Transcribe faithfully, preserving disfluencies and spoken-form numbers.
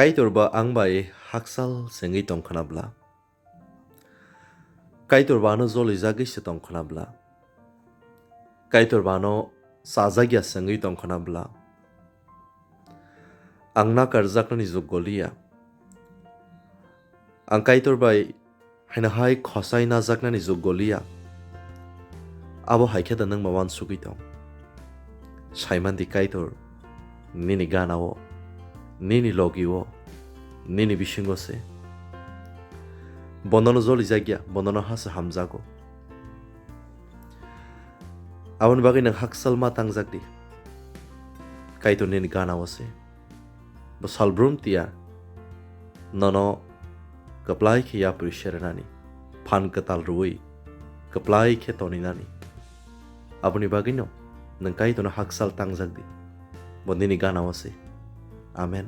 Kaitor ba ang bai hakchal sengwi tongkhna bla. Kaitor ba ano jolijagwi se tongkhna bla. Kaitor ba ano chajagya sengwi tongkhna bla. Ang nakarjaknani jogoliya. Ang Kaitor bai haino hai khosai najaknani jogoliya. Abo hai khe da nwng ma uansugwi tong. Saimandi Kaitor, nini gana-o, nini logi-o, nini bisingo se. Bonono jolijakya, bonono ha se hamjago. Aboni bagwi nwng hakchal ma tangjak di. Kaitor nini gana-o se. Bo salbrum tiya nono kwplai khe yapri sernani, phan kwtal rwui kwplai khe toninani. Aboni bagwino nwng Kaitorno hakchal tangjak di. Bo nini gana-o se. Amen.